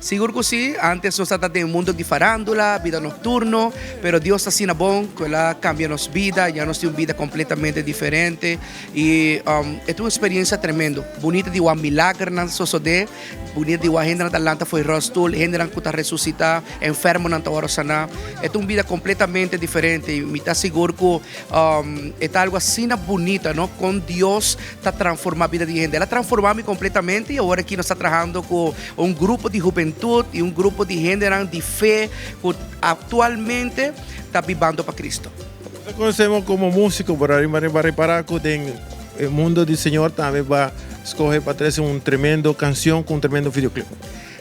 Sigur ku si, antes nos tabata den mundo di farandula, bida nocturno, pero Dios ta asina bon ku el a cambia nos bida, ya nos tin un bida completamente diferente y e ta un experiencia tremendo, bunita di wak milagernan sosode, bunita di wak hendenan ta lanta for e rolstoel, hendenan ku ta resucita, enfermonan ta wòrdu sana, e ta un bida completamente diferente y mi ta sigur ku e ta algo asina bunita no, kon Dios ta transforma bida di hende. El a transforma mi completamente y awor aki nos ta trahando cu un grupo di hubentud y un grupo di hendenan di fe cu actualmente ta bibando pa Cristo. Nos a conocemos como musico, pero ariba riba repara cu den e mundo di Señor tambe ba scoge pa trece un tremendo cancion cu un tremendo videoclip.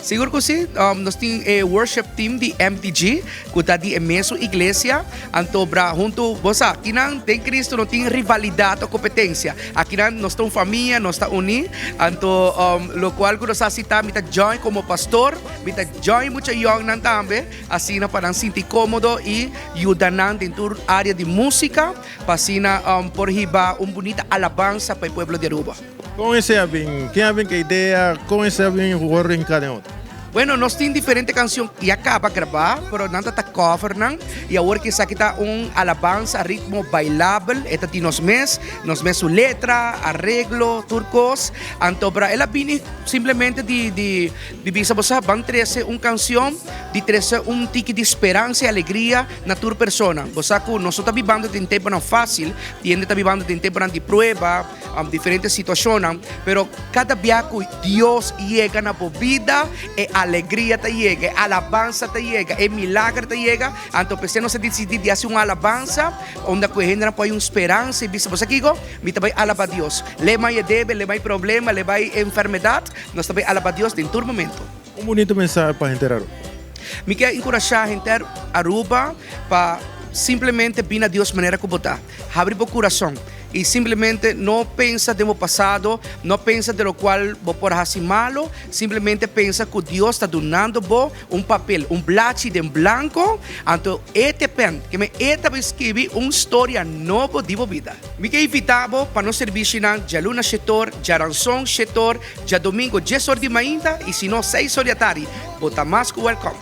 Sigur ku si, nos tin e worship team di MTG ku ta di e mesun iglesia, anto bra huntu, bo sa, kinan den Cristo no tin rivalidat o kompetensia, akinan nos ta un famia, nos ta uní, anto lokual ku nos hasi ta mi ta join komo pastor, mi ta join mucha yòngnan tambe, asina pa nan sinti kómodo i yuda nan den tur área di músika, pa asina por hiba un bunita alabansa pa e pueblo di Aruba. Kon esei a bin? Ken a bin ku e idea? Kon esei a bin wòrdu hinká den otro? Bueno, nos tin diferente kanshon ya kaba grabá, pero nan ta ta covernan i awor ku esaki ta un alabansa ritmo bailabel, e ta di nos mes, nos mes su letra, areglo, tur kos. Anto bra el a bini simplemente di di di bisa bo sa ban trese un kanshon di trese un tiki di speransa i alegria na tur persona. Bo sa ku nos no ta bibando den temponan fásil, hende ta bibando den temponan di prueba. Diferente situacionnan, pero cada bia cu Dios yega na bo bida, e alegria ta yega, e alabansa ta yega, e milager ta yega. Anto p'esei nos a dicidi di haci un alabansa unda cu e hendenan por hay un speransa y bisa, bo sa kico? Mi ta bay alaba Dios. Le bay e debe, le bay problema, le bay e enfermedad, nos ta bay alaba Dios den tur momento. Un bunito mensahe pa henter Aruba. Mi kier encurasha henter Aruba pa simplemente bini na Dios manera cu bo ta. Habri bo curason. I simplemente no pensa den bo pasado, no pensa den locual bo por haci malo, simplemente pensa cu Dios ta dunando bo un papel, un blachi den blanco, anto e ta e pen, keme e ta bay skibi un storia nobo di bo bida. Mi ke invita bo pa nos servishinan djaluna shetor, djaranson shetor, djadomingo diesor di mainta y si no seisor di atardi. Bo ta mas cu welcome.